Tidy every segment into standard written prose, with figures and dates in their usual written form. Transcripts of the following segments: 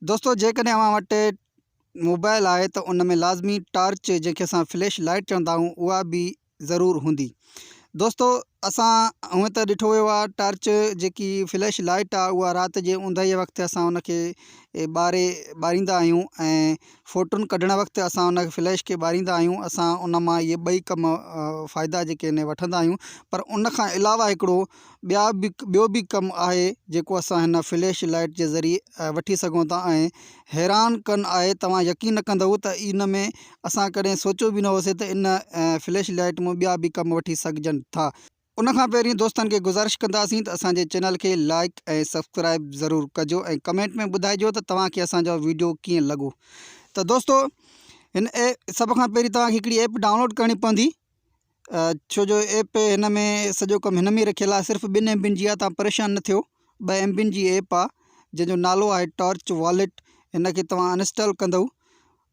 دوستو جيڪڏهن اوهان وٽ موبائل آهي ته ان ۾ لازمي ٽارچ جنهن کي اسان فليش لائٽ چوندا آهيون اها به ضرور هوندي. دوستو اسان هونئن ته ڏٺو ويو آهي ٽارچ جيڪي فليش لائٽ آهي اها رات جي اونداهي وقت اسان ان کي ٻاري ٻاريندا آهيون ۽ فوٽن ڪڍڻ وقت اسان ان فليش کي ٻاريندا آهيون اسان ان مان اهي ٻئي ڪم فائدا جيڪي آهن وٺندا آهيون پر ان کان علاوه هڪڙو ٻيا به ٻيو به ڪم آهي جيڪو اسان هن فليش لائيٽ جي ذريعي وٺي سگهون ٿا ۽ حيران ڪن آهي توهان يقين نه ڪندؤ ته ان ۾ اسان ڪڏهن سوچيو به نه هوسي ته ان فليش لائيٽ مان ٻيا به ڪم وٺي سگهجن ٿا. ان کان پهرين دوستن کي گذارش ڪنداسين ته اسان جي چينل کي لائيڪ ۽ سبسڪرائيب ضرور ڪجو ۽ ڪمينٽ ۾ ٻڌائجو ته توهان کي اسان جو ويڊيو ڪيئن لڳو ته دوستو هن سڀ کان پهرين توهان کي هڪڙي ايپ ڊائونلوڊ ڪرڻي پوندي ڇو جو ايپ هن ۾ سڄو ڪم هن ۾ رکيل آهي صرف ٻن ايم بين جي آهي توهان پريشان نه ٿيو ٻه ايم بين جي ايپ آهي جنهن جو نالو آهي ٽارچ واليٽ هن کي توهان انسٽال ڪندو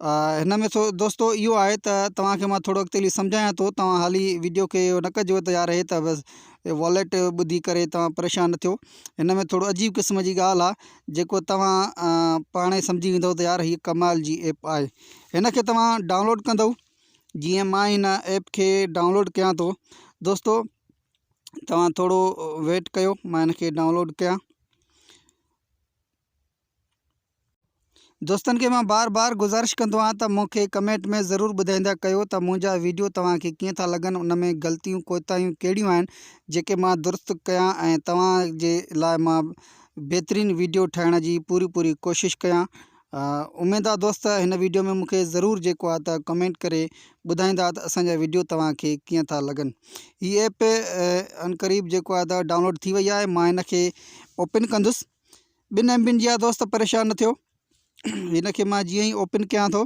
هن ۾ ٿو دوستو اهو آهي ته توهان کي مان ٿورو اڳتي هلي سمجهايان ٿو توهان حالي ويڊيو کي اهو نه ڪجو ته يار هي ته بس واليٽ ٻڌي ڪري توهان پريشان نه ٿيو هن ۾ ٿورو عجيب قسم جي ڳالهه آهي جيڪو توهان پاڻ ئي سمجهي ويندو ته يار هي ڪمال جي ايپ آهي هن کي توهان ڊائونلوڊ ڪندو جيئن مان هن ايپ کي ڊائونلوڊ ڪيان ٿو دوستو توهان ٿورو ويٽ ڪيو مان هن کي ڊائونلوڊ ڪيان دوستن کي مان بار بار گذارش ڪندو آهيان ته مون کي ڪمينٽ ۾ ضرور ٻڌائيندا ڪيو ته منهنجا ويڊيو توهان کي ڪيئن ٿا لڳن ان ۾ غلطيون ڪوتاهيون ڪهڙيون آهن جيڪي مان درست ڪيان ۽ توهان جي لاء مان بهترين ويڊيو ٺاهڻ جي پوري پوري ڪوشش ڪيان اميد آ دوست هن ويڊيو ۾ مونکي ضرور جيڪو آ ته ڪمينٽ ڪري ٻڌائيندا ته اسان جا ويڊيو توهان کي ڪيئن ٿا لڳن هي ايپ عنقريب جيڪو آ ته ڊائونلوڊ ٿي وئي آهي مان هن کي اوپن ڪندس ٻن ايم بين جي آ دوست پريشان نه ٿيو هن کي مان جيئن ئي اوپن ڪيان ٿو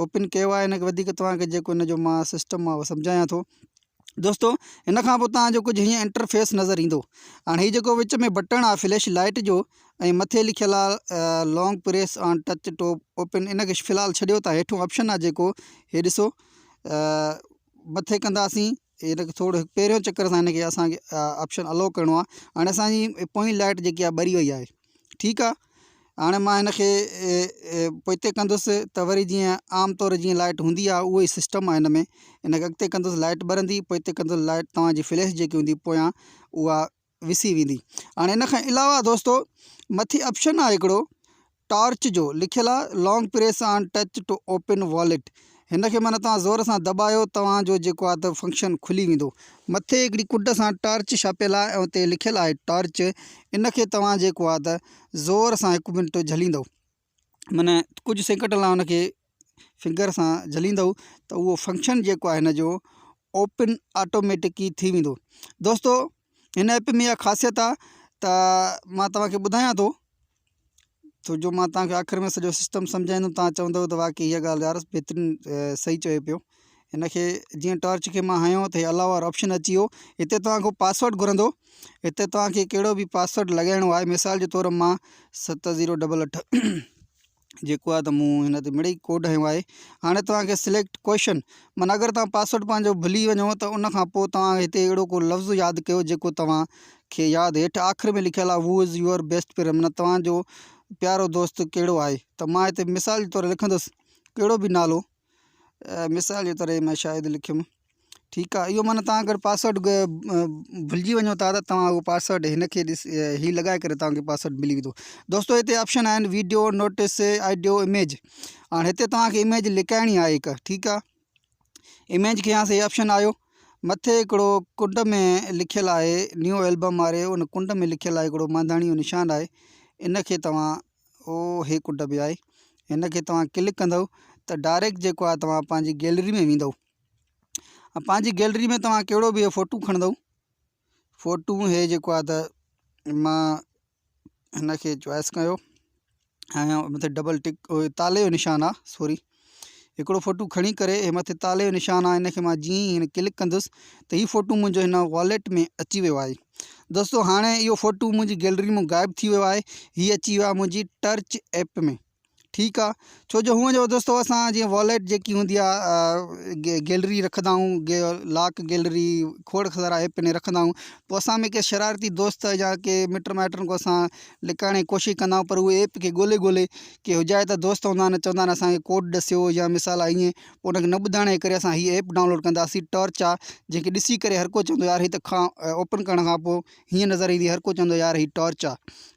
اوپن ڪيو آهي هن کي وڌيڪ توهان کي جيڪو هن جو مان سسٽم آهي اهو سمجهايان ٿو دوستو هن کان پوء توهان جو ڪجهه هيئن انٽرفيس نظر ايندو هاڻي هي جيڪو وچ ۾ بٽڻ آهي فليش لائٽ جو ۽ مٿي لکيل آهي long press on touch to open ان کي في الحال ڇڏيو ٿا هيٺون آپشن آهي جيڪو هي ڏسو مٿي ڪنداسين هن کي ٿورو پهريون چڪر سان هن کي اسانکي آپشن الو ڪرڻو آهي هاڻي اسانجي پوئين لائٽ جيڪي آهي ٻري وئي آهي ٺيڪ آ هاڻي مان هن کي پوئتي ڪندس ته وري جيئن عام طور جيئن لائٽ هوندي آ اهو ئي سسٽم آ هن ۾ هن کي اڳتي ڪندس لائٽ ٻرندي پوئتي ڪندس لائٽ توهان جي فليش جيڪي هوندي پويان اها وسي ويندي هاڻي ان کان علاوه دوستو مٿي آپشن آ هڪڙو ٽارچ جو لکيل آ long press on touch to open wallet هن کي معنيٰ توهان زور سان دٻايو توهان جو جيڪو آ ته فنڪشن کلي ويندو مٿي هڪڙي ڪنڊ سان ٽارچ ڇاپيل آ ۽ اتي لکيل آهي ٽارچ ان کي توهان جيڪو آ ته زور سان هڪ منٽ جهليندو معنيٰ ڪجهه سيڪنڊ لاء ان کي فنگر سان جهليندو ته اهو فنڪشن جيڪو آهي هن جو اوپن آٽوميٽڪي ٿي ويندو دوستو هن ايپ ۾ اها خاصيت آ ته مان توهان کي ٻڌايان ٿو ڇو جو مان توهان کي آخر ۾ سڄو سسٽم سمجهائيندم توهان چوندو ته واقعي هيء ڳالهه يار بهترين صحيح چوي پيو هن کي جيئن ٽارچ کي مان هنيو ته هي الاء وارو آپشن اچي ويو هتي توهان کان پاسورڊ گهرندو هتي توهان کي ڪهڙو به پاسورڊ لڳائڻو آهي مثال جي طور مان ست زيرو ڊبل اٺ جيڪو آهي ته مون هن تي مڙئي ڪوڊ هنيو آهي هاڻي توهان کي سليڪٽ ڪوئشن معنيٰ اگر توهان پاسورڊ پنهنجو ڀلي وڃو ته ان کان پوء توهان هتي اهڙو ڪو لفظ ياد ڪيو جيڪو توهان کي ياد هيٺ آخر ۾ لکيل آهي هو از your best friend معنيٰ توهان جو پيارو دوست ڪهڙو آهي ته مان هتي مثال جي طور لکندس ڪهڙو به نالو مثال جي طور مان شايد لکيم ٺيڪ آهي اهو معنيٰ توهان اگر پاسورڊ ڀلجي وڃو ٿا ته توهان اهو پاسورڊ هن کي ڏس هي لڳائي ڪري توهان کي پاسورڊ ملي ويندو دوستو هتي آپشن آهن ويڊيو نوٽس آڊيو اميج هاڻي هتي توهان کي اميج لڪائڻي آهي هڪ ٺيڪ آهي اميج کي هي آپشن آيو مٿي هڪڙو ڪنڊ ۾ لکيل آهي نيو البم واري ان ڪنڊ ۾ لکيل آهي هڪڙو مانڌاڻي جو نشان آهي ان کي توهان او هي ڪنڊ به آهي هن کي توهان ڪلڪ ڪندو ته ڊائريڪٽ جيڪو آهي توهان پنهنجي گيلري ۾ ويندو ۽ پنهنجي گيلري ۾ توهان ڪهڙو به فوٽو کڻندو فوٽو هي جيڪو آهي ته مان هن کي چوائس ڪيو ۽ مٿي ڊبل ٽڪ تالي جو نشان آ سوري هڪڙو فوٽو کڻي ڪري هي مٿي تالي جو نشان آ هن کي مان جيئن ئي هن ڪلڪ ڪندس ته هي فوٽو منهنجو هن واليٽ ۾ اچي ويو آهي دوستو هاڻي اهو فوٽو منهنجي گيلري مان غائب ٿي ويو آهي هي اچي ويو آهي منهنجي ٽرچ ايپ ۾ ٺيڪ آ ڇو جو هونء جو دوستو اسان جيئن واليٽ جيڪي هوندي آ گيلري رکندا آهيون لاڪ گيلري کوڙ سارا ايپ ۾ رکندا آهيون پوء اسان ۾ ڪي شرارتي دوست يا ڪي مٽ مائٽن کان اسان لڪائڻ جي ڪوشش ڪندا آهيون پر اهي ايپ کي ڳولي ڳولي ڪي هجائتا دوست هوندا آهن چوندا آهن اسانکي ڪوڊ ڏسيو يا مثال آهي ائين پوء ان کي نه ٻڌائڻ جي ڪري اسان هي ايپ ڊائونلوڊ ڪنداسين ٽارچ آ جنهن کي ڏسي ڪري هر ڪو چوندو يار هي ته کان اوپن ڪرڻ کان پوء هيئن نظر ايندي هر ڪو چوندو يار هي ٽارچ آ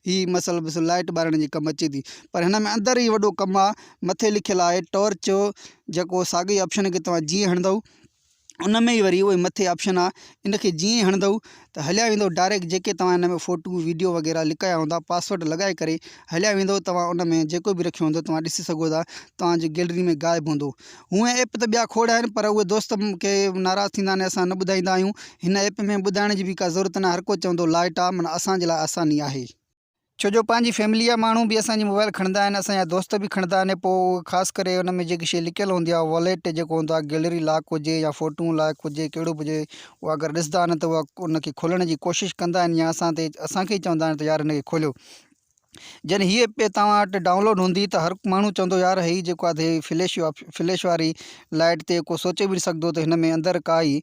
هي مسل بس لائٽ ٻارڻ جي ڪم اچي ٿي پر هن ۾ اندر ئي وڏو ڪم آ مٿي لکيل آهي ٽارچ جيڪو ساڳي آپشن کي توهان جيئن هڻندو ان ۾ ئي وري اهو مٿي آپشن آ ان کي جيئن ئي هڻندو ته هليا ويندو ڊائريڪٽ جيڪي توهان هن ۾ فوٽو ويڊيو وغيره لڪايا هوندا پاسورڊ لڳائي ڪري هليا ويندو توهان ان ۾ جيڪو به رکيو هوندو توهان ڏسي سگهو ٿا توهان جي گيلري ۾ غائب هوندو هونئن ايپ ته ٻيا کوڙ آهن پر اهي دوست ڪي ناراض ٿيندا آهن اسان نه ٻڌائيندا آهيون هن ايپ ۾ ٻڌائڻ جي به ڪا ضرورت ناهي هر ڪو چوندو لائٽ آ معنيٰ اسان جي لاء آساني آهي. ڇو جو پنهنجي فيملي جا ماڻهو به اسان جي موبائل کڻندا آهن اسان جا دوست به کڻندا آهن پوء خاص ڪري ان ۾ جيڪي شي لڪيل هوندي آهي واليٽ جيڪو هوندو آهي گيلري لاڪ هجي يا فوٽو لاڪ هجي ڪهڙو به هجي اها اگر ڏسندا آهن ته اها ان کي کولڻ جي ڪوشش ڪندا آهن يا اسان تي اسان کي ئي چوندا آهن ته يار هن کي کوليو جڏهن هيء ايپ توهان وٽ ڊائونلوڊ هوندي ته هر ماڻهو چوندو يار هي جيڪو آهي هي فليش فليش واري لائٽ تي ڪو سوچي به نه سگهندو ته هن ۾ اندر ڪائي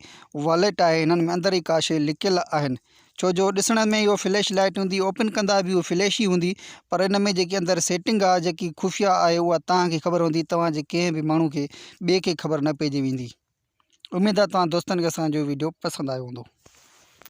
واليٽ آهي هنن ۾ اندر ئي ڪا شيء لڪيل آهن ڇو جو ڏسڻ ۾ اهو فليش لائٽ هوندي اوپن ڪندا به اهو فليش ئي هوندي پر ان ۾ جيڪي اندر سيٽنگ آهي جيڪي خفيه آهي اها توهان کي خبر هوندي توهان جي ڪنهن به ماڻهو کي ٻئي کي خبر نه پئجي ويندي اميد آهي توهان دوستن کي اسان جو ويڊيو پسند آيو هوندو.